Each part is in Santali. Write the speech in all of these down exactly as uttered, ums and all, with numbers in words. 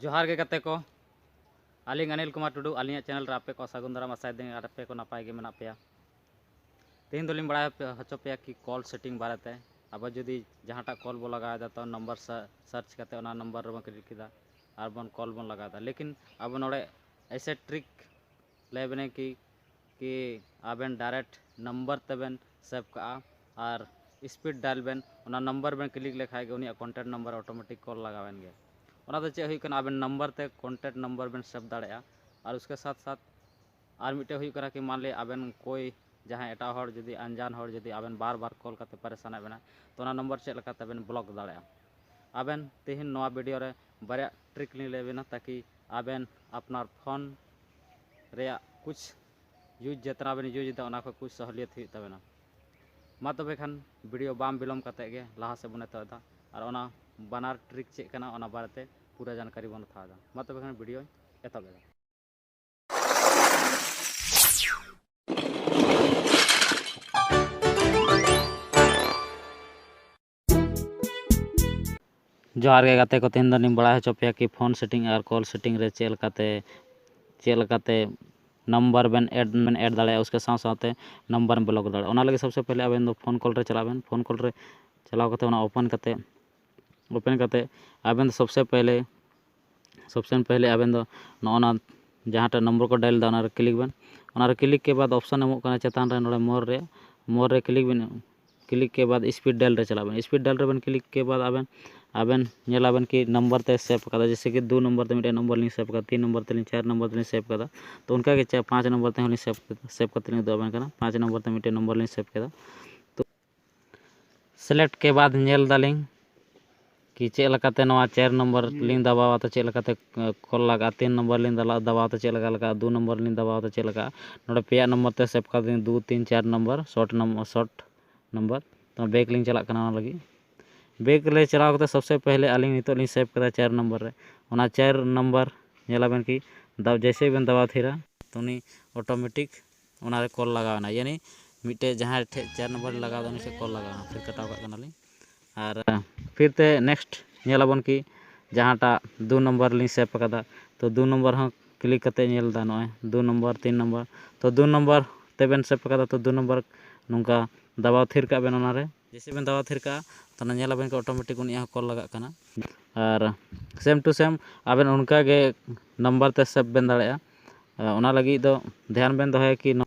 ᱡᱚᱦᱟᱨ ᱜᱮ ᱜᱟᱛᱮ ᱠᱚ, ᱟᱹᱞᱤᱧ ᱚᱱᱤᱞ ᱠᱩᱢᱟᱨ ᱴᱩᱰᱩ, ᱟᱹᱞᱤᱧᱟᱜ ᱪᱮᱱᱮᱞ ᱨᱮ ᱟᱯᱮ ᱠᱚ ᱥᱟᱹᱜᱩᱱ ᱫᱟᱨᱟᱢ, ᱟᱥᱟᱭᱮᱫᱟᱹᱧ ᱟᱨ ᱟᱯᱮ ᱠᱚ ᱱᱟᱯᱟᱭ ᱜᱮ ᱢᱮᱱᱟᱜ ᱯᱮᱭᱟ᱾ ᱛᱮᱦᱮᱧ ᱫᱚᱞᱤᱧ ᱵᱟᱲᱟᱭ ᱦᱚᱪᱚ ᱯᱮᱭᱟ ᱠᱤ ᱠᱚᱞ ᱥᱮᱴᱤᱝ ᱵᱟᱨᱮᱛᱮ᱾ ᱟᱵᱚ ᱡᱩᱫᱤ ᱡᱟᱦᱟᱸᱴᱟᱜ ᱠᱚᱞ ᱵᱚ ᱞᱟᱜᱟᱣᱮᱫᱟ, ᱛᱚ ᱱᱚᱢᱵᱚᱨ ᱥᱟᱨᱪ ᱠᱟᱛᱮ ᱚᱱᱟ ᱱᱚᱢᱵᱚᱨ ᱨᱮᱵᱚᱱ ᱠᱞᱤᱠ ᱠᱮᱫᱟ ᱟᱨ ᱵᱚᱱ ᱠᱚᱞ ᱵᱚᱱ ᱞᱟᱜᱟᱣᱮᱫᱟ, ᱞᱮᱠᱤᱱ ᱟᱵᱚ ᱱᱚᱰᱮ ᱮᱥᱮ ᱴᱨᱤᱠ ᱞᱟᱹᱭ ᱵᱮᱱᱟᱭ ᱠᱤ ᱠᱤ ᱟᱵᱮᱱ ᱰᱟᱭᱨᱮᱠᱴ ᱱᱟᱢᱵᱟᱨ ᱛᱮᱵᱮᱱ ᱥᱮᱵᱷ ᱠᱟᱜᱼᱟ ᱟᱨ ᱥᱯᱤᱰ ᱰᱟᱭᱟᱞ ᱵᱮᱱ, ᱚᱱᱟ ᱱᱟᱢᱵᱟᱨ ᱵᱮᱱ ᱠᱞᱤᱠ ᱞᱮᱠᱷᱟᱡ ᱜᱮ ᱩᱱᱤᱭᱟᱜ ᱠᱚᱱᱴᱮᱠᱴ ᱱᱟᱢᱵᱟᱨ ᱚᱴᱳᱢᱮᱴᱤᱠ ᱠᱚᱞ ᱞᱟᱜᱟᱣᱮᱱ ᱜᱮ᱾ ᱚᱱᱟ ᱫᱚ ᱪᱮᱫ ᱦᱩᱭᱩᱜ ᱠᱟᱱᱟ, ᱟᱵᱮᱱ ᱱᱟᱢᱵᱟᱨ ᱛᱮ ᱠᱚᱱᱴᱮᱠᱴ ᱱᱟᱢᱵᱟᱨ ᱵᱮᱱ ᱥᱮᱵᱷ ᱫᱟᱲᱮᱭᱟᱜᱼᱟ᱾ ᱟᱨ ᱩᱥᱠᱮ ᱥᱟᱛ ᱥᱟᱛ ᱟᱨ ᱢᱤᱫᱴᱮᱡ ᱦᱩᱭᱩᱜ ᱠᱟᱱᱟ ᱠᱤ ᱢᱟᱱ ᱞᱤᱭᱟ ᱟᱵᱮᱱ ᱠᱳᱭ ᱡᱟᱦᱟᱸᱭ ᱮᱴᱟᱜ ᱦᱚᱲ ᱡᱩᱫᱤ ᱟᱱᱡᱟᱱ ᱦᱚᱲ ᱡᱩᱫᱤ ᱟᱵᱮᱱ ᱵᱟᱨ ᱵᱟᱨ ᱠᱚᱞ ᱠᱟᱛᱮ ᱯᱟᱨᱮᱥᱟᱱᱮᱫ ᱵᱮᱱᱟ, ᱛᱚ ᱚᱱᱟ ᱱᱟᱢᱵᱟᱨ ᱪᱮᱫ ᱞᱮᱠᱟᱛᱮ ᱵᱮᱱ ᱵᱞᱚᱠ ᱫᱟᱲᱮᱭᱟᱜᱼᱟ᱾ ᱟᱵᱮᱱ ᱛᱮᱦᱮᱧ ᱱᱚᱣᱟ ᱵᱷᱤᱰᱤᱭᱳ ᱨᱮ ᱵᱟᱨᱭᱟ ᱴᱨᱤᱠ ᱞᱤᱧ ᱞᱟᱹᱭ ᱟᱵᱮᱱᱟ, ᱛᱟᱠᱤ ᱟᱵᱮᱱ ᱟᱯᱱᱟᱨ ᱯᱷᱳᱱ ᱨᱮᱭᱟᱜ ᱠᱩᱪ ᱭᱩᱡᱽ ᱡᱮᱛᱱᱟ ᱵᱮᱱ ᱭᱩᱡᱽ ᱮᱫᱟ ᱚᱱᱟ ᱠᱷᱚᱱ ᱠᱩᱪ ᱥᱚᱦᱞᱤᱭᱚᱛ ᱦᱩᱭᱩᱜ ᱛᱟᱵᱮᱱᱟ᱾ ᱢᱟ ᱛᱚᱵᱮ ᱠᱷᱟᱱ ᱵᱷᱤᱰᱤᱭᱳ ᱵᱟᱝ ᱵᱤᱞᱚᱢ ᱠᱟᱛᱮ ᱜᱮ ᱞᱟᱦᱟ ᱥᱮᱫ ᱵᱚᱱ ᱮᱛᱚᱦᱚᱵ ᱮᱫᱟ ᱟᱨ ᱚᱱᱟ ᱵᱟᱱᱟᱨ ᱴᱨᱤᱠ ᱪᱮᱫ ᱠᱟᱱᱟ ᱚᱱᱟ ᱵᱟᱨᱮᱛᱮ ᱯᱩᱨᱟᱹ ᱡᱟᱱᱠᱟᱨᱤ ᱵᱚᱱ ᱦᱟᱛᱟᱣ ᱮᱫᱟ᱾ ᱢᱟ ᱛᱚᱵᱮ ᱠᱷᱟᱱ ᱵᱷᱤᱰᱤᱭᱳᱧ ᱮᱛᱚᱦᱚᱵ ᱮᱫᱟ᱾ ᱡᱚᱦᱟᱨ ᱜᱮ ᱜᱟᱛᱮ ᱠᱚ, ᱛᱮᱦᱮᱧ ᱫᱚᱞᱤᱧ ᱵᱟᱲᱟᱭ ᱦᱚᱪᱚ ᱯᱮᱭᱟ ᱠᱤ ᱯᱷᱳᱱ ᱥᱮᱴᱤᱝ ᱟᱨ ᱠᱚᱞ ᱥᱮᱴᱤᱝ ᱨᱮ ᱪᱮᱫ ᱞᱮᱠᱟᱛᱮ ᱪᱮᱫ ᱞᱮᱠᱟᱛᱮ ᱱᱟᱢᱵᱟᱨ ᱵᱮᱱ ᱮᱰ ᱵᱮᱱ ᱮᱰ ᱫᱟᱲᱮᱭᱟᱜᱼᱟ, ᱩᱥᱠᱮ ᱥᱟᱶ ᱥᱟᱶᱛᱮ ᱱᱟᱢᱵᱟᱨ ᱵᱞᱚᱠ ᱫᱟᱲᱮᱭᱟᱜᱼᱟ᱾ ᱚᱱᱟ ᱞᱟᱹᱜᱤᱫ ᱥᱚᱵᱥᱮ ᱯᱮᱦᱞᱮ ᱟᱵᱮᱱ ᱫᱚ ᱯᱷᱳᱱ ᱠᱚᱞ ᱨᱮ ᱪᱟᱞᱟᱜ ᱵᱮᱱ᱾ ᱯᱷᱳᱱ ᱠᱚᱞ ᱨᱮ ᱪᱟᱞᱟᱣ ᱠᱟᱛᱮ ᱚᱱᱟ ᱳᱯᱮᱱ ᱠᱟᱛᱮ ᱳᱯᱮᱱ ᱠᱟᱛᱮ ᱟᱵᱮᱱ ᱫᱚ ᱥᱚᱵᱥᱮ ᱯᱮᱦᱞᱮ ᱥᱚᱵᱥᱮ ᱯᱮᱦᱞᱮ ᱟᱵᱮᱱ ᱫᱚ ᱱᱚᱜᱼᱚ ᱱᱟ ᱡᱟᱦᱟᱸᱴᱟᱜ ᱱᱚᱢᱵᱚᱨ ᱠᱚ ᱰᱟᱭᱟᱞ ᱮᱫᱟ ᱚᱱᱟ ᱨᱮ ᱠᱞᱤᱠ ᱵᱮᱱ᱾ ᱚᱱᱟ ᱨᱮ ᱠᱞᱤᱠ ᱠᱮ ᱵᱟᱫ ᱚᱯᱥᱚᱱ ᱮᱢᱚᱜ ᱠᱟᱱᱟ ᱪᱮᱛᱟᱱ ᱨᱮ, ᱱᱚᱰᱮ ᱢᱳᱨ ᱨᱮ, ᱢᱳᱨ ᱨᱮ ᱠᱞᱤᱠ ᱵᱮᱱ᱾ ᱠᱞᱤᱠ ᱠᱮ ᱵᱟᱫ ᱥᱯᱤᱰ ᱰᱟᱭᱟᱞ ᱨᱮ ᱪᱟᱞᱟᱜ ᱵᱮᱱ᱾ ᱥᱯᱤᱰ ᱰᱟᱭᱟᱞ ᱨᱮᱵᱮᱱ ᱠᱞᱤᱠ ᱠᱮ ᱵᱟᱫ ᱟᱵᱮᱱ ᱟᱵᱮᱱ ᱧᱮᱞᱟᱵᱮᱱ ᱠᱤ ᱱᱚᱢᱵᱚᱨ ᱛᱮ ᱥᱮᱵᱷ ᱠᱟᱫᱟ, ᱡᱮᱭᱥᱮ ᱠᱤ ᱫᱩ ᱱᱚᱢᱵᱚᱨ ᱛᱮ ᱢᱤᱫᱴᱮᱱ ᱱᱚᱢᱵᱚᱨ ᱞᱤᱧ ᱥᱮᱵᱷ ᱠᱟᱫᱟ, ᱛᱤᱱ ᱱᱚᱢᱵᱚᱨ ᱛᱮᱞᱤᱧ ᱪᱟᱨ ᱱᱚᱢᱵᱚᱨ ᱛᱮᱞᱤᱧ ᱥᱮᱵᱷ ᱠᱟᱫᱟ, ᱛᱚ ᱚᱱᱠᱟ ᱜᱮ ᱪᱟ-, ᱯᱟᱸᱪ ᱱᱚᱢᱵᱚᱨ ᱛᱮᱦᱚᱸ ᱞᱤᱧ ᱥᱮᱵᱷ ᱠᱟᱫᱟ, ᱥᱮᱵᱷ ᱠᱟᱛᱮ ᱞᱤᱧ ᱩᱫᱩᱜ ᱟᱵᱮᱱ ᱠᱟᱱᱟ᱾ ᱯᱟᱸᱪ ᱱᱚᱢᱵᱚᱨ ᱛᱮ ᱢᱤᱫᱴᱮᱱ ᱱᱚᱢᱵᱚᱨ ᱞᱤᱧ ᱥᱮᱵᱷ ᱠᱮᱫᱟ᱾ ᱛᱚ ᱥᱤᱞᱮᱠᱴ ᱠᱮ ᱵᱟᱫ ᱧᱮᱞ ᱫᱟᱞᱤᱧ ᱠᱤ ᱪᱮᱫ ᱞᱮᱠᱟᱛᱮ ᱱᱚᱣᱟ ᱪᱟᱨ ᱱᱚᱢᱵᱚᱨ ᱞᱤᱧ ᱫᱟᱵᱟᱣᱟ, ᱛᱚ ᱪᱮᱫ ᱞᱮᱠᱟᱛᱮ ᱠᱚᱞ ᱞᱟᱜᱟᱜᱼᱟ, ᱛᱤᱱ ᱱᱚᱢᱵᱚᱨ ᱞᱤᱧ ᱫᱟᱞᱟ-, ᱫᱟᱵᱟᱣᱟ, ᱛᱚ ᱪᱮᱫ ᱞᱮᱠᱟ ᱞᱟᱜᱟᱜᱼᱟ, ᱫᱩ ᱱᱚᱢᱵᱚᱨ ᱞᱤᱧ ᱫᱟᱵᱟᱣᱟ, ᱛᱚ ᱪᱮᱫ ᱞᱮᱠᱟ᱾ ᱱᱚᱰᱮ ᱯᱮᱭᱟ ᱱᱚᱢᱵᱚᱨ ᱛᱮ ᱥᱮᱵᱷ ᱠᱟᱫᱤᱧ, ᱫᱩ, ᱛᱤᱱ, ᱪᱟᱨ number, short number, short number. ᱛᱚ ᱵᱮᱠ ᱞᱤᱧ ᱪᱟᱞᱟᱜ ᱠᱟᱱᱟ ᱚᱱᱟ ᱞᱟᱹᱜᱤᱫ᱾ ᱵᱮᱠ ᱞᱮ ᱪᱟᱞᱟᱣ ᱠᱟᱛᱮ ᱥᱚᱵᱥᱮ ᱯᱮᱦᱞᱮ ᱟᱹᱞᱤᱧ ᱱᱤᱛᱚᱜ ᱞᱤᱧ ᱥᱮᱵᱷ ᱠᱟᱫᱟ ᱪᱟᱨ ᱱᱚᱢᱵᱚᱨ ᱨᱮ᱾ ᱚᱱᱟ ᱪᱟᱨ ᱱᱚᱢᱵᱚᱨ ᱧᱮᱞᱟᱵᱮᱱ ᱠᱤ ᱫᱟᱵ-, ᱡᱮᱭᱥᱮ ᱵᱮᱱ ᱫᱟᱵᱟᱣ ᱛᱷᱤᱨᱟ, ᱛᱚ ᱩᱱᱤ ᱚᱴᱳᱢᱮᱴᱤᱠ ᱚᱱᱟᱨᱮ ᱠᱚᱞ ᱞᱟᱜᱟᱣ ᱮᱱᱟ, ᱭᱟᱱᱤ ᱢᱤᱫᱴᱮᱡ ᱡᱟᱦᱟᱸᱭ ᱴᱷᱮᱡ ᱪᱟᱨ ᱱᱚᱢᱵᱚᱨ ᱞᱤᱧ ᱞᱟᱜᱟᱣ ᱮᱫᱟ ᱩᱱᱤ ᱴᱷᱮᱡ ᱠᱚᱞ ᱞᱟᱜᱟᱣ ᱮᱱᱟ᱾ ᱯᱷᱤᱨ ᱠᱟᱴᱟᱣ ᱠᱟᱜ ᱠᱟᱱᱟᱞᱤᱧ᱾ ᱟᱨ ᱯᱷᱤᱨ ᱛᱮ ᱱᱮᱠᱥᱴ ᱧᱮᱞᱟᱵᱚᱱ ᱠᱤ ᱡᱟᱦᱟᱸᱴᱟᱜ ᱫᱩ ᱱᱚᱢᱵᱚᱨ ᱞᱤᱧ ᱥᱮᱵᱷ ᱟᱠᱟᱫᱟ᱾ ᱛᱚ ᱫᱩ ᱱᱚᱢᱵᱚᱨ ᱦᱚᱸ ᱠᱞᱤᱠ ᱠᱟᱛᱮ ᱧᱮᱞ ᱮᱫᱟ, ᱱᱚᱜᱼᱚᱭ ᱫᱩ ᱱᱚᱢᱵᱚᱨ, ᱛᱤᱱ ᱱᱚᱢᱵᱚᱨ᱾ ᱛᱚ ᱫᱩ ᱱᱚᱢᱵᱚᱨ ᱛᱮᱵᱮᱱ ᱥᱮᱵᱷ ᱟᱠᱟᱫᱟ, ᱛᱚ ᱫᱩ ᱱᱚᱢᱵᱚᱨ ᱱᱚᱝᱠᱟ ᱫᱟᱵᱟᱣ ᱛᱷᱤᱨ ᱠᱟᱜ ᱵᱮᱱ ᱚᱱᱟᱨᱮ᱾ ᱡᱮᱭᱥᱮ ᱵᱮᱱ ᱫᱟᱵᱟᱣ ᱛᱷᱤᱨ ᱠᱟᱜᱼᱟ, ᱛᱟᱦᱚᱞᱮ ᱧᱮᱞ ᱟᱵᱮᱱ ᱠᱤ ᱚᱴᱳᱢᱮᱴᱤᱠ ᱩᱱᱤᱭᱟᱜ ᱦᱚᱸ ᱠᱚᱞ ᱞᱟᱜᱟᱜ ᱠᱟᱱᱟ᱾ ᱟᱨ ᱥᱮᱢ ᱴᱩ ᱥᱮᱢ ᱟᱵᱮᱱ ᱚᱱᱠᱟ ᱜᱮ ᱱᱟᱢᱵᱟᱨ ᱛᱮ ᱥᱮᱵᱷ ᱵᱮᱱ ᱫᱟᱲᱮᱭᱟᱜᱼᱟ᱾ ᱚᱱᱟ ᱞᱟᱹᱜᱤᱫ ᱫᱚ ᱫᱷᱮᱭᱟᱱ ᱵᱮᱱ ᱫᱚᱦᱚᱭᱟ ᱠᱤ ᱱᱚ-,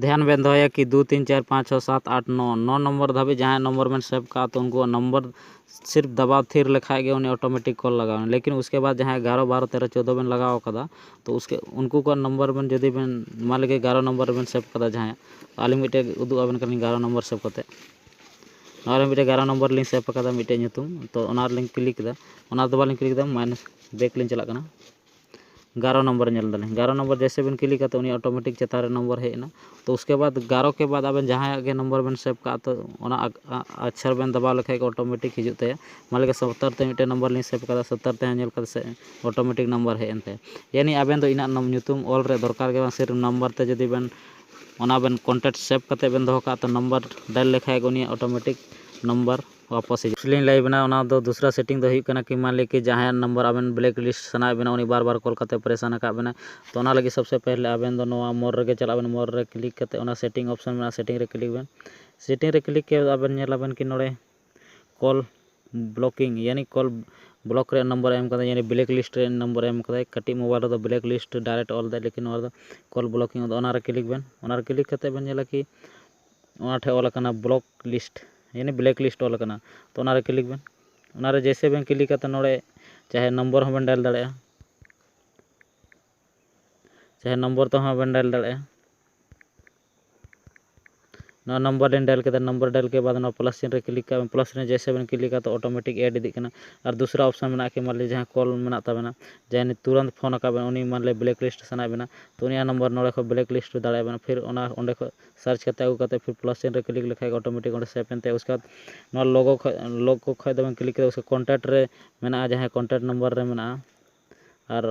ᱫᱷᱮᱭᱟᱱ ᱵᱮᱱ ᱫᱚᱦᱚᱭᱟ ᱠᱤ ᱫᱩ, ᱛᱤᱱ, ᱪᱟᱨ, ᱯᱟᱸᱪ, ᱪᱷᱚ, ᱥᱟᱛ, ᱟᱴ, ᱱᱚ, ᱱᱚ ᱱᱚᱢᱵᱚᱨ ᱫᱷᱟᱹᱵᱤᱡ ᱡᱟᱦᱟᱸᱭ ᱱᱚᱢᱵᱚᱨ ᱵᱮᱱ ᱥᱮᱵᱷ ᱠᱟᱜᱼᱟ, ᱛᱚ ᱩᱱᱠᱩᱣᱟᱜ ᱱᱚᱢᱵᱚᱨ ᱥᱤᱨᱯ ᱫᱟᱵᱟᱣ ᱛᱷᱤᱨ ᱞᱮᱠᱷᱟᱡ ᱜᱮ ᱩᱱᱤ ᱚᱴᱳᱢᱮᱴᱤᱠ ᱠᱚᱞ ᱞᱟᱜᱟᱣ ᱮᱱᱟ᱾ ᱞᱮᱠᱤᱱ ᱩᱥᱠᱮ ᱵᱟᱫ ᱡᱟᱦᱟᱸᱭ ᱮᱜᱟᱨᱚ, ᱵᱟᱨᱚ, ᱛᱮᱨᱚ, ᱪᱳᱫᱽᱫᱳ ᱵᱮᱱ ᱞᱟᱜᱟᱣ ᱠᱟᱫᱟ, ᱛᱚ ᱩᱥᱠᱮ, ᱩᱱᱠᱩ ᱠᱚᱣᱟᱜ ᱱᱚᱢᱵᱚᱨ ᱵᱮᱱ ᱡᱩᱫᱤ ᱵᱮᱱ, ᱢᱟᱱ ᱞᱤᱡᱤᱭᱮ ᱮᱜᱟᱨᱚ ᱱᱚᱢᱵᱚᱨ ᱨᱮᱵᱮᱱ ᱥᱮᱵᱷ ᱠᱟᱫᱟ ᱡᱟᱦᱟᱸᱭᱟᱜ, ᱛᱚ ᱟᱹᱞᱤᱧ ᱢᱤᱫᱴᱮᱡ ᱩᱫᱩᱜ ᱟᱵᱮᱱ ᱠᱟᱱᱟᱞᱤᱧ ᱮᱜᱟᱨᱚ ᱱᱚᱢᱵᱚᱨ ᱥᱮᱵᱷ ᱠᱟᱛᱮ᱾ ᱱᱚᱣᱟ ᱨᱮ ᱢᱤᱫᱴᱮᱡ ᱮᱜᱟᱨᱚ ᱱᱚᱢᱵᱚᱨ ᱞᱤᱧ ᱥᱮᱵᱷ ᱟᱠᱟᱫᱟ ᱢᱤᱫᱴᱮᱡ ᱧᱩᱛᱩᱢ, ᱛᱚ ᱚᱱᱟ ᱨᱮᱞᱤᱧ ᱠᱞᱤᱠ ᱠᱮᱫᱟ᱾ ᱚᱱᱟ ᱫᱚ ᱵᱟᱞᱤᱧ ᱠᱞᱤᱠ ᱠᱮᱫᱟ, ᱢᱟᱭᱱᱟᱥ ᱵᱮᱠ ᱞᱤᱧ ᱪᱟᱞᱟᱜ ᱠᱟᱱᱟ᱾ ᱮᱜᱟᱨᱚ ᱱᱚᱢᱵᱚᱨ ᱧᱮᱞ ᱫᱟᱞᱤᱧ, ᱮᱜᱟᱨᱚ ᱱᱚᱢᱵᱚᱨ ᱡᱮᱭᱥᱮ ᱵᱮᱱ ᱠᱞᱤᱠᱟ ᱛᱚ ᱩᱱᱤ ᱚᱴᱳᱢᱮᱴᱤᱠ ᱪᱮᱛᱟᱱ ᱨᱮ ᱱᱚᱢᱵᱚᱨ ᱦᱮᱡ ᱮᱱᱟ᱾ ᱛᱚ ᱩᱥᱠᱮ ᱵᱟᱫ ᱮᱜᱟᱨᱚ ᱠᱮ ᱵᱟᱫ ᱟᱵᱮᱱ ᱡᱟᱦᱟᱸᱭᱟᱜ ᱜᱮ ᱱᱚᱢᱵᱚᱨ ᱵᱮᱱ ᱥᱮᱵᱷ ᱠᱟᱜᱼᱟ, ᱛᱚ ᱚᱱᱟ ᱟ-, ᱟ-, ᱟᱠᱥᱟᱨ ᱵᱮᱱ ᱫᱟᱵᱟᱣ ᱞᱮᱠᱷᱟᱡ ᱜᱮ ᱚᱴᱳᱢᱮᱴᱤᱠ ᱦᱤᱡᱩᱜ ᱛᱟᱭᱟ᱾ ᱢᱟᱱ ᱞᱤᱡᱤᱭᱮ ᱥᱚᱛᱛᱚᱨ ᱛᱮ ᱢᱤᱫᱴᱮᱱ ᱱᱚᱢᱵᱚᱨ ᱞᱤᱧ ᱥᱮᱵᱷ ᱠᱟᱫᱟ, ᱥᱚᱛᱛᱚᱨ ᱛᱮᱦᱚᱸ ᱧᱮᱞ ᱠᱟᱛᱮ ᱥᱮ ᱚᱴᱳᱢᱮᱴᱤᱠ ᱱᱚᱢᱵᱚᱨ ᱦᱮᱡ ᱮᱱ ᱛᱟᱭᱟ᱾ ᱭᱟᱱᱤ ᱟᱵᱮᱱ ᱫᱚ ᱤᱱᱟᱹᱜ ᱱᱚᱢ-, ᱧᱩᱛᱩᱢ ᱚᱞ ᱨᱮ ᱫᱚᱨᱠᱟᱨ ᱜᱮ ᱵᱟᱝ, ᱥᱤᱨᱯ ᱱᱚᱢᱵᱚᱨ ᱛᱮ ᱡᱩᱫᱤ ᱵᱮᱱ ᱚᱱᱟ ᱵᱮᱱ ᱠᱚᱱᱴᱮᱠᱴ ᱥᱮᱵᱷ ᱠᱟᱛᱮ ᱵᱮᱱ ᱫᱚᱦᱚ ᱠᱟᱜᱼᱟ, ᱛᱚ ᱱᱚᱢᱵᱚᱨ ᱰᱟᱭᱮᱞ ᱞᱮᱠᱷᱟᱡ ᱜᱮ ᱩᱱᱤᱭᱟᱜ ᱚᱴᱳᱢᱮᱴᱤᱠ ᱱᱚᱢᱵᱚᱨ ᱣᱟᱯᱚᱥ ᱦᱤᱡᱩᱜᱼᱟ᱾ ᱞᱤᱧ ᱞᱟᱹᱭ ᱵᱮᱱᱟ, ᱚᱱᱟ ᱫᱚ ᱫᱩᱥᱨᱟ ᱥᱮᱴᱤᱝ ᱫᱚ ᱦᱩᱭᱩᱜ ᱠᱟᱱᱟ ᱠᱤ ᱢᱟᱱ ᱞᱤᱡᱤᱭᱮ ᱠᱤ ᱡᱟᱦᱟᱸᱭᱟᱜ ᱱᱚᱢᱵᱚᱨ ᱟᱵᱮᱱ ᱵᱞᱮᱠ ᱞᱤᱥᱴ ᱥᱟᱱᱟᱭᱮᱫ ᱵᱮᱱᱟ, ᱩᱱᱤ ᱵᱟᱨ ᱵᱟᱨ ᱠᱚᱞ ᱠᱟᱛᱮ ᱯᱟᱨᱮᱥᱟᱱ ᱟᱠᱟᱫ ᱵᱮᱱᱟ, ᱛᱚ ᱚᱱᱟ ᱞᱟᱹᱜᱤᱫ ᱥᱚᱵᱥᱮ ᱯᱮᱦᱞᱮ ᱟᱵᱮᱱ ᱫᱚ ᱱᱚᱣᱟ ᱢᱳᱨ ᱨᱮᱜᱮ ᱪᱟᱞᱟᱜ ᱵᱮᱱ, ᱢᱳᱨ ᱨᱮ ᱠᱞᱤᱠ ᱠᱟᱛᱮ ᱚᱱᱟ ᱥᱮᱴᱤᱝ ᱚᱯᱥᱚᱱ ᱢᱮᱱᱟᱜᱼᱟ, ᱥᱮᱴᱤᱝ ᱨᱮ ᱠᱞᱤᱠ ᱵᱮᱱ᱾ ᱥᱮᱴᱤᱝ ᱨᱮ ᱠᱞᱤᱠ ᱠᱟᱛᱮ ᱟᱵᱮᱱ ᱧᱮᱞ ᱟᱵᱮᱱ ᱠᱤ ᱱᱚᱰᱮ ᱠᱚᱞ ᱵᱞᱚᱠᱤᱝ, ᱭᱟᱱᱤ ᱠᱚᱞ ᱵᱞᱚᱠ ᱨᱮᱭᱟᱜ ᱱᱚᱢᱵᱚᱨ ᱮ ᱮᱢ ᱠᱟᱫᱟ, ᱭᱟᱱᱤ ᱵᱞᱮᱠ ᱞᱤᱥᱴ ᱨᱮᱭᱟᱜ ᱱᱚᱢᱵᱚᱨ ᱮ ᱮᱢ ᱠᱟᱫᱟᱭ᱾ ᱠᱟᱹᱴᱤᱡ ᱢᱳᱵᱟᱭᱤᱞ ᱨᱮᱫᱚ ᱵᱞᱮᱠ ᱞᱤᱥᱴ ᱰᱟᱭᱨᱮᱠᱴ ᱚᱞ ᱫᱟᱭ, ᱞᱮᱠᱤᱱ ᱱᱚᱣᱟ ᱨᱮᱫᱚ ᱠᱚᱞ ᱵᱞᱚᱠᱤᱝ ᱚᱞ ᱫᱟ᱾ ᱚᱱᱟ ᱨᱮ ᱠᱞᱤᱠ ᱵᱮᱱ, ᱚᱱᱟ ᱨᱮ ᱠᱞᱤᱠ ᱠᱟᱛᱮ ᱵᱮᱱ ᱧᱮᱞᱟ ᱠᱤ ᱚᱱᱟ ᱴᱷᱮᱱ ᱚᱞ ᱟᱠᱟᱱᱟ ᱵᱞᱚᱠ ᱞᱤᱥᱴ, ᱭᱟᱱᱤ ᱵᱞᱮᱠ ᱞᱤᱥᱴ ᱚᱞ ᱟᱠᱟᱱᱟ᱾ ᱛᱚ ᱚᱱᱟ ᱨᱮ ᱠᱞᱤᱠ ᱵᱮᱱ, ᱚᱱᱟ ᱨᱮ ᱡᱮᱭᱥᱮ ᱵᱮᱱ ᱠᱞᱤᱠᱟ ᱛᱚ ᱱᱚᱰᱮ ᱪᱟᱦᱮ ᱱᱚᱢᱵᱚᱨ ᱦᱚᱸᱵᱮᱱ ᱰᱟᱭᱮᱞ ᱫᱟᱲᱮᱭᱟᱜᱼᱟ, ᱪᱟᱦᱮ ᱱᱚᱢᱵᱚᱨ ᱛᱮᱦᱚᱸ ᱵᱮᱱ ᱰᱟᱭᱮᱞ ᱫᱟᱲᱮᱭᱟᱜᱼᱟ᱾ ᱱᱚᱣᱟ ᱱᱚᱢᱵᱚᱨ ᱞᱤᱧ ᱰᱟᱭᱮᱞ ᱠᱮᱫᱟ, ᱱᱚᱢᱵᱚᱨ ᱰᱟᱭᱮᱞ ᱠᱮᱫ ᱵᱟᱫ ᱱᱚᱣᱟ ᱯᱞᱟᱥ ᱪᱤᱱ ᱨᱮ ᱠᱞᱤᱠ ᱠᱟᱜ ᱵᱮᱱ, ᱯᱞᱟᱥ ᱪᱤᱱ ᱨᱮ ᱡᱮᱭᱥᱮ ᱵᱮᱱ ᱠᱞᱤᱠᱟ ᱛᱚ ᱚᱴᱳᱢᱮᱴᱤᱠ ᱮᱰ ᱤᱫᱤᱜ ᱠᱟᱱᱟ᱾ ᱟᱨ ᱫᱩᱥᱨᱟ ᱚᱯᱥᱚᱱ ᱢᱮᱱᱟᱜᱼᱟ ᱠᱤ ᱢᱟᱱ ᱞᱤᱡᱤᱭᱮ ᱡᱟᱦᱟᱸ ᱠᱚᱞ ᱢᱮᱱᱟᱜ ᱛᱟᱵᱮᱱᱟ, ᱡᱟᱦᱟᱸᱭ ᱛᱩᱨᱟᱱᱛ ᱯᱷᱳᱱ ᱟᱠᱟᱫ ᱵᱮᱱ ᱩᱱᱤ ᱢᱟᱱ ᱞᱤᱡᱤᱭᱮ ᱵᱞᱮᱠ ᱞᱤᱥᱴ ᱥᱟᱱᱟᱭᱮᱫ ᱵᱮᱱᱟ, ᱛᱚ ᱩᱱᱤᱭᱟᱜ ᱱᱚᱢᱵᱚᱨ ᱱᱚᱰᱮ ᱠᱷᱚᱱ ᱵᱞᱮᱠ ᱞᱤᱥᱴ ᱫᱟᱲᱮᱭᱟᱜ ᱵᱮᱱ᱾ ᱯᱷᱤᱨ ᱚᱱᱟ ᱚᱸᱰᱮ ᱠᱷᱚᱱ ᱥᱟᱨᱪ ᱠᱟᱛᱮ ᱟᱹᱜᱩ ᱠᱟᱛᱮ ᱯᱷᱤᱨ ᱯᱞᱟᱥ ᱪᱤᱱ ᱨᱮ ᱠᱞᱤᱠ ᱞᱮᱠᱷᱟᱡ ᱚᱴᱳᱢᱮᱴᱤᱠ ᱚᱸᱰᱮ ᱥᱮᱵᱷ ᱮᱱ ᱛᱟᱭᱟ᱾ ᱩᱥᱠᱮ ᱵᱟᱫ ᱱᱚᱣᱟ ᱞᱳᱜᱳ ᱠᱷᱚᱡ, ᱞᱳᱜᱳ ᱠᱷᱚᱡ ᱫᱚᱵᱮᱱ ᱠᱞᱤᱠ ᱠᱮᱫᱟ, ᱩᱥᱠᱮ ᱠᱚᱱᱴᱟᱠᱴ ᱨᱮ ᱢᱮᱱᱟᱜᱼᱟ, ᱡᱟᱦᱟᱸᱭ ᱠᱚᱱᱴᱟᱠᱴ ᱱᱚᱢᱵᱚᱨ ᱨᱮ ᱢᱮᱱᱟᱜᱼᱟ᱾ ᱟᱨ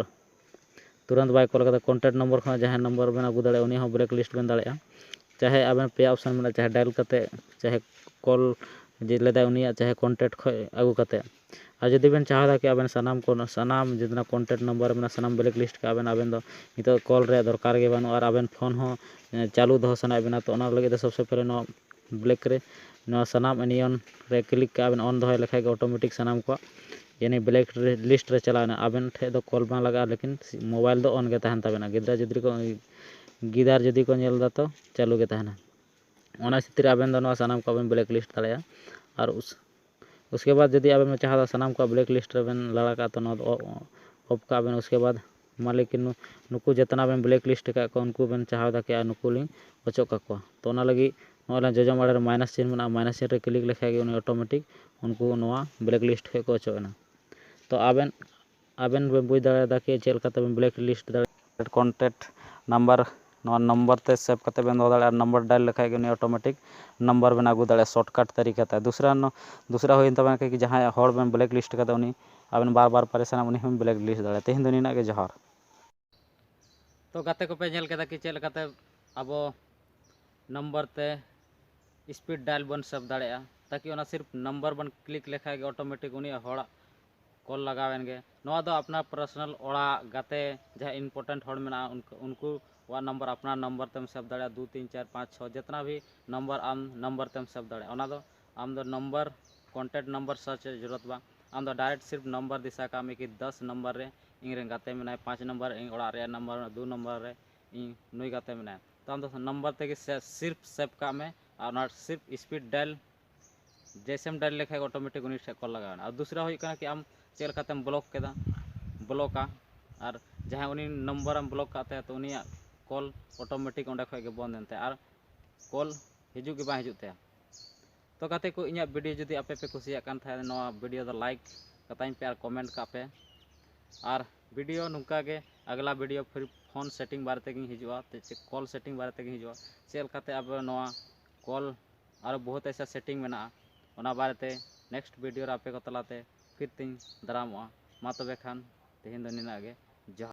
ᱛᱩᱨᱟᱱᱛ ᱵᱟᱭ ᱠᱚᱞ ᱠᱟᱫᱟ, ᱠᱚᱱᱴᱟᱠᱴ ᱱᱚᱢᱵᱚᱨ ᱠᱷᱚᱱ ᱡᱟᱦᱟᱸᱭ ᱱᱚᱢᱵᱚᱨ ᱵᱮᱱ ᱟᱹᱜᱩ ᱫᱟᱲᱮᱭᱟᱜᱼᱟ ᱩᱱᱤ ᱦᱚᱸ ᱵᱞᱮᱠ ᱞᱤᱥᱴ ᱵᱮᱱ ᱫᱟᱲᱮᱭᱟᱜᱼᱟ᱾ ᱪᱟᱦᱮ ᱟᱵᱮᱱ ᱯᱮᱭᱟ ᱚᱯᱥᱚᱱ ᱢᱮᱱᱟᱜᱼᱟ, ᱪᱟᱦᱮ ᱰᱟᱭᱮᱞ ᱠᱟᱛᱮ, ᱪᱟᱦᱮ ᱠᱚᱞ ᱡᱮ ᱞᱮᱫᱟᱭ ᱩᱱᱤᱭᱟᱜ ᱪᱟᱦᱮ ᱠᱚᱱᱴᱮᱠᱴ ᱠᱷᱚᱱ ᱟᱹᱜᱩ ᱠᱟᱛᱮ᱾ ᱟᱨ ᱡᱩᱫᱤ ᱵᱮᱱ ᱪᱟᱦᱟᱣ ᱮᱫᱟ ᱠᱤ ᱟᱵᱮᱱ ᱥᱟᱱᱟᱢ ᱠᱚ, ᱥᱟᱱᱟᱢ ᱡᱮᱛᱱᱟ ᱠᱚᱱᱴᱮᱠᱴ ᱱᱚᱢᱵᱚᱨ ᱢᱮᱱᱟᱜᱼᱟ, ᱥᱟᱱᱟᱢ ᱵᱞᱮᱠ ᱞᱤᱥᱴ ᱠᱟᱜ ᱵᱮᱱ, ᱟᱵᱮᱱ ᱫᱚ ᱱᱤᱛᱚᱜ ᱠᱚᱞ ᱨᱮᱭᱟᱜ ᱫᱚᱨᱠᱟᱨ ᱜᱮ ᱵᱟᱹᱱᱩᱜᱼᱟ ᱟᱨ ᱟᱵᱮᱱ ᱯᱷᱳᱱ ᱦᱚᱸ ᱪᱟᱹᱞᱩ ᱫᱚᱦᱚ ᱥᱟᱱᱟᱭᱮᱫ ᱵᱮᱱᱟ, ᱛᱚ ᱚᱱᱟ ᱞᱟᱹᱜᱤᱫ ᱫᱚ ᱥᱚᱵᱥᱮ ᱯᱮᱦᱞᱮ ᱱᱚᱣᱟ ᱵᱞᱮᱠ ᱨᱮ, ᱱᱚᱣᱟ ᱥᱟᱱᱟᱢ ᱮᱱᱤᱭᱚᱱ ᱨᱮ ᱠᱞᱤᱠ ᱠᱟᱜ ᱵᱮᱱ, ᱚᱱ ᱫᱚᱦᱚᱭ ᱞᱮᱠᱷᱟᱡ ᱜᱮ ᱚᱴᱳᱢᱮᱴᱤᱠ ᱥᱟᱱᱟᱢ ᱠᱚᱣᱟᱜ ᱡᱟᱹᱱᱤᱡ ᱵᱞᱮᱠ ᱞᱤᱥᱴ ᱨᱮ ᱪᱟᱞᱟᱣ ᱮᱱᱟ᱾ ᱟᱵᱮᱱ ᱴᱷᱮᱡ ᱫᱚ ᱠᱚᱞ ᱵᱟᱝ ᱞᱟᱜᱟᱜᱼᱟ, ᱞᱮᱠᱤᱱ ᱢᱳᱵᱟᱭᱤᱞ ᱫᱚ ᱚᱱ ᱜᱮ ᱛᱟᱦᱮᱱ ᱛᱟᱵᱮᱱᱟ᱾ ᱜᱤᱫᱽᱨᱟᱹ ᱡᱩᱫᱤ ᱠᱚ, ᱜᱤᱫᱟᱹᱨ ᱡᱩᱫᱤ ᱠᱚ ᱧᱮᱞ ᱮᱫᱟ ᱛᱚ ᱪᱟᱹᱞᱩ ᱜᱮ ᱛᱟᱦᱮᱱᱟ᱾ ᱚᱱᱟ ᱠᱷᱟᱹᱛᱤᱨ ᱟᱵᱮᱱ ᱫᱚ ᱱᱚᱣᱟ ᱥᱟᱱᱟᱢ ᱠᱚ ᱵᱮᱱ ᱵᱞᱮᱠ ᱞᱤᱥᱴ ᱫᱟᱲᱮᱭᱟᱜᱼᱟ᱾ ᱟᱨ ᱩᱥ-, ᱩᱥᱠᱮ ᱵᱟᱫ ᱡᱩᱫᱤ ᱟᱵᱮᱱ ᱵᱮᱱ ᱪᱟᱦᱟᱣ ᱮᱫᱟ ᱥᱟᱱᱟᱢ ᱠᱚᱣᱟᱜ ᱵᱞᱮᱠ ᱞᱤᱥᱴ ᱨᱮᱵᱮᱱ ᱞᱟᱲᱟ ᱠᱟᱜᱼᱟ, ᱛᱚ ᱱᱚᱣᱟ ᱫᱚ ᱚ-, ᱚᱯᱷ ᱠᱟᱜ ᱵᱮᱱ᱾ ᱩᱥᱠᱮ ᱵᱟᱫ ᱢᱟᱱᱞᱤ ᱠᱤ ᱱᱩ-, ᱱᱩᱠᱩ ᱡᱮᱛᱱᱟ ᱵᱮᱱ ᱵᱞᱮᱠ ᱞᱤᱥᱴ ᱟᱠᱟᱫ ᱠᱚᱣᱟ, ᱩᱱᱠᱩ ᱵᱮᱱ ᱪᱟᱦᱟᱣ ᱮᱫᱟ ᱠᱤ ᱟᱨ ᱱᱩᱠᱩ ᱞᱤᱧ ᱚᱪᱚᱜ ᱠᱟᱠᱚᱣᱟ᱾ ᱛᱚ ᱚᱱᱟ ᱞᱟᱹᱜᱤᱫ ᱱᱚᱜᱼᱚᱭ ᱡᱚᱡᱚᱢ ᱟᱲᱮ ᱨᱮ ᱢᱟᱭᱱᱟᱥ ᱪᱤᱱ ᱢᱮᱱᱟᱜᱼᱟ, ᱢᱟᱭᱱᱟᱥ ᱪᱤᱱ ᱨᱮ ᱠᱞᱤᱠ ᱞᱮᱠᱷᱟᱡ ᱜᱮ ᱩᱱᱤ ᱚᱴᱳᱢᱮᱴᱤᱠ ᱩᱱᱠᱩ ᱱᱚᱣᱟ ᱵᱞᱮᱠ ᱞᱤᱥᱴ ᱠᱷᱚᱡ ᱠᱚ ᱚᱪᱚᱜ ᱮᱱᱟ᱾ ᱛᱚ ᱟᱵᱮᱱ, ᱟᱵᱮᱱ ᱵᱮᱱ ᱵᱩᱡᱽ ᱫᱟᱲᱮᱭᱟᱫᱟ ᱠᱤ ᱪᱮᱫ ᱞᱮᱠᱟᱛᱮ ᱵᱮᱱ ᱵᱞᱮᱠ ᱞᱤᱥᱴ ᱫᱟᱲᱮᱭᱟᱜᱼᱟ᱾ ᱠᱚᱱᱴᱮᱠᱴ ᱱᱟᱢᱵᱟᱨ, ᱱᱚᱣᱟ ᱱᱚᱢᱵᱚᱨ ᱛᱮ ᱥᱮᱵᱷ ᱠᱟᱛᱮ ᱵᱮᱱ ᱫᱚᱦᱚ ᱫᱟᱲᱮᱭᱟᱜᱼᱟ᱾ ᱱᱚᱢᱵᱚᱨ ᱰᱟᱭᱮᱞ ᱞᱮᱠᱷᱟᱡ ᱜᱮ ᱩᱱᱤ ᱚᱴᱳᱢᱮᱴᱤᱠ ᱱᱚᱢᱵᱚᱨ ᱵᱮᱱ ᱟᱹᱜᱩ ᱫᱟᱲᱮᱭᱟᱜᱼᱟ ᱥᱚᱨᱴᱠᱟᱴ ᱛᱟᱹᱨᱤᱠᱟ ᱛᱮ᱾ ᱫᱩᱥᱨᱟ ᱱᱚ-, ᱫᱩᱥᱨᱟ ᱦᱩᱭᱮᱱ ᱛᱟᱵᱮᱱᱟ ᱠᱤ ᱡᱟᱦᱟᱸᱭ ᱦᱚᱲ ᱵᱮᱱ ᱵᱞᱮᱠ ᱞᱤᱥᱴ ᱠᱟᱫᱟ, ᱩᱱᱤ ᱟᱵᱮᱱ ᱵᱟᱨ ᱵᱟᱨ ᱯᱟᱨᱤᱥᱟᱱᱟᱢ, ᱩᱱᱤ ᱦᱚᱸ ᱵᱞᱮᱠ ᱞᱤᱥᱴ ᱫᱟᱲᱮᱭᱟᱜᱼᱟ᱾ ᱛᱮᱦᱮᱧ ᱫᱚ ᱱᱤᱱᱟᱹᱜ ᱜᱮ, ᱡᱚᱦᱟᱨ᱾ ᱛᱚ ᱜᱟᱛᱮ ᱠᱚᱯᱮ ᱧᱮᱞ ᱠᱮᱫᱟ ᱠᱤ ᱪᱮᱫ ᱞᱮᱠᱟᱛᱮ ᱟᱵᱚ ᱱᱚᱢᱵᱚᱨ ᱛᱮ ᱥᱯᱤᱰ ᱰᱟᱭᱮᱞ ᱵᱚᱱ ᱥᱮᱵᱷ ᱫᱟᱲᱮᱭᱟᱜᱼᱟ, ᱛᱟᱠᱤ ᱚᱱᱟ ᱥᱤᱨᱯ ᱱᱚᱢᱵᱚᱨ ᱵᱚᱱ ᱠᱞᱤᱠ ᱞᱮᱠᱷᱟᱡ ᱜᱮ ᱚᱴᱳᱢᱮᱴᱤᱠ ᱩᱱᱤᱭᱟᱜ ᱦᱚᱲᱟᱜ ᱠᱚᱞ ᱞᱟᱜᱟᱣ ᱮᱱ ᱜᱮ᱾ ᱱᱚᱣᱟ ᱫᱚ ᱟᱯᱱᱟᱨ ᱯᱟᱨᱥᱚᱱᱟᱞ ᱚᱲᱟᱜ, ᱜᱟᱛᱮ, ᱡᱟᱦᱟᱸ ᱤᱢᱯᱚᱨᱴᱮᱱᱴ ᱦᱚᱲ ᱢᱮᱱᱟᱜᱼᱟ, ᱩᱱᱠᱩ, ᱩᱱᱠᱩᱣᱟᱜ ᱱᱚᱢᱵᱚᱨ ᱟᱯᱱᱟᱨ ᱱᱚᱢᱵᱚᱨ ᱛᱮᱢ ᱥᱮᱵᱷ ᱫᱟᱲᱮᱭᱟᱜᱼᱟ᱾ ᱫᱩ, ᱛᱤᱱ, ᱪᱟᱨ, ᱯᱟᱸᱪ, ᱪᱷᱚ, ᱡᱮᱛᱱᱟ ᱵᱷᱤ ᱱᱚᱢᱵᱚᱨ ᱟᱢ ᱱᱚᱢᱵᱚᱨ ᱛᱮᱢ ᱥᱮᱵᱷ ᱫᱟᱲᱮᱭᱟᱜᱼᱟ᱾ ᱚᱱᱟ ᱫᱚ ᱟᱢ ᱫᱚ ᱱᱚᱢᱵᱚᱨ, ᱠᱚᱱᱴᱮᱠᱴ ᱱᱚᱢᱵᱚᱨ ᱥᱟᱨᱪ ᱨᱮᱭᱟᱜ ᱡᱚᱨᱩᱨᱚᱛ ᱵᱟᱝ᱾ ᱟᱢ ᱫᱚ ᱰᱟᱭᱨᱮᱠᱴ ᱥᱤᱨᱯ ᱱᱚᱢᱵᱚᱨ ᱫᱤᱥᱟ ᱠᱟᱜ ᱢᱮ ᱠᱤ ᱫᱚᱥ ᱱᱚᱢᱵᱚᱨ ᱨᱮ ᱤᱧ ᱨᱮᱱ ᱜᱟᱛᱮ ᱢᱮᱱᱟᱭᱟ, ᱯᱟᱸᱪ ᱱᱚᱢᱵᱚᱨ ᱨᱮ ᱤᱧ ᱚᱲᱟᱜ ᱨᱮᱭᱟᱜ ᱱᱚᱢᱵᱚᱨ ᱢᱮᱱᱟᱜᱼᱟ, ᱫᱩ ᱱᱚᱢᱵᱚᱨ ᱨᱮ ᱤᱧ ᱱᱩᱭ ᱜᱟᱛᱮ ᱢᱮᱱᱟᱭᱟ᱾ ᱛᱚ ᱟᱢ ᱫᱚ ᱱᱚᱢᱵᱚᱨ ᱛᱮᱜᱮ ᱥᱮ-, ᱥᱤᱨᱯ ᱥᱮᱵᱷ ᱠᱟᱜ ᱢᱮ ᱟᱨ ᱚᱱᱟ ᱥᱤᱨᱯ ᱥᱯᱤᱰ ᱰᱟᱭᱮᱞ ᱡᱮᱭᱥᱮᱢ ᱰᱟᱭᱮᱞ ᱞᱮᱠᱷᱟᱡ ᱚᱴᱳᱢᱮᱴᱤᱠ ᱩᱱᱤ ᱴᱷᱮᱡ ᱠᱚᱞ ᱞᱟᱜᱟᱣ ᱮᱱᱟ᱾ ᱟᱨ ᱫᱩᱥᱨᱟ ᱦᱩᱭᱩᱜ ᱠᱟᱱᱟ ᱠᱤ ᱟᱢ ᱪᱮᱫ ᱞᱮᱠᱟᱛᱮᱢ ᱵᱞᱚᱠ ᱠᱮᱫᱟ, ᱵᱞᱚᱠᱟ, ᱟᱨ ᱡᱟᱦᱟᱸᱭ ᱩᱱᱤ ᱱᱚᱢᱵᱚᱨᱮᱢ ᱵᱞᱚᱠ ᱠᱟᱜ ᱛᱟᱭᱟ, ᱛᱚ ᱩᱱᱤᱭᱟᱜ ᱠᱚᱞ ᱚᱴᱳᱢᱮᱴᱤᱠ ᱚᱸᱰᱮ ᱠᱷᱚᱡ ᱜᱮ ᱵᱚᱱᱫ ᱮᱱ ᱛᱟᱭᱟ ᱟᱨ ᱠᱚᱞ ᱦᱤᱡᱩᱜ ᱜᱮ ᱵᱟᱝ ᱦᱤᱡᱩᱜ ᱛᱟᱭᱟ᱾ ᱛᱚ ᱜᱟᱛᱮ ᱠᱚ, ᱤᱧᱟᱹᱜ ᱵᱷᱤᱰᱤᱭᱳ ᱡᱩᱫᱤ ᱟᱯᱮ ᱯᱮ ᱠᱩᱥᱤᱭᱟᱜ ᱠᱟᱱ ᱠᱷᱟᱡ, ᱱᱚᱣᱟ ᱵᱷᱤᱰᱤᱭᱳ ᱫᱚ ᱞᱟᱭᱤᱠ ᱠᱟᱛᱟᱧ ᱯᱮ ᱟᱨ ᱠᱚᱢᱮᱱᱴ ᱠᱟᱜ ᱯᱮ᱾ ᱟᱨ ᱵᱷᱤᱰᱤᱭᱳ ᱱᱚᱝᱠᱟ ᱜᱮ ᱟᱜᱽᱞᱟ ᱵᱷᱤᱰᱤᱭᱳ ᱯᱷᱤᱨ ᱯᱷᱳᱱ ᱥᱮᱴᱤᱝ ᱵᱟᱨᱮ ᱛᱮᱜᱮᱧ ᱦᱤᱡᱩᱜᱼᱟ, ᱛᱮ ᱪᱮᱫ ᱠᱚᱞ ᱥᱮᱴᱤᱝ ᱵᱟᱨᱮ ᱛᱮᱜᱮᱧ ᱦᱤᱡᱩᱜᱼᱟ, ᱪᱮᱫ ᱞᱮᱠᱟᱛᱮ ᱟᱵᱚ ᱱᱚᱣᱟ ᱠᱚᱞ ᱟᱨᱚ ᱵᱚᱦᱩᱛ ᱮᱥᱟ ᱥᱮᱴᱤᱝ ᱢᱮᱱᱟᱜᱼᱟ, ᱚᱱᱟ ᱵᱟᱨᱮᱛᱮ ᱱᱮᱠᱥᱴ ᱵᱷᱤᱰᱤᱭᱳ ᱨᱮ ᱟᱯᱮ ᱠᱚ ᱛᱟᱞᱟᱛᱮ ᱯᱷᱤᱨ ᱛᱤᱧ ᱫᱟᱨᱟᱢᱚᱜᱼᱟ᱾ ᱢᱟ ᱛᱚᱵᱮ ᱠᱷᱟᱱ ᱛᱮᱦᱮᱧ ᱫᱚ ᱱᱤᱱᱟᱹᱜ ᱜᱮ᱾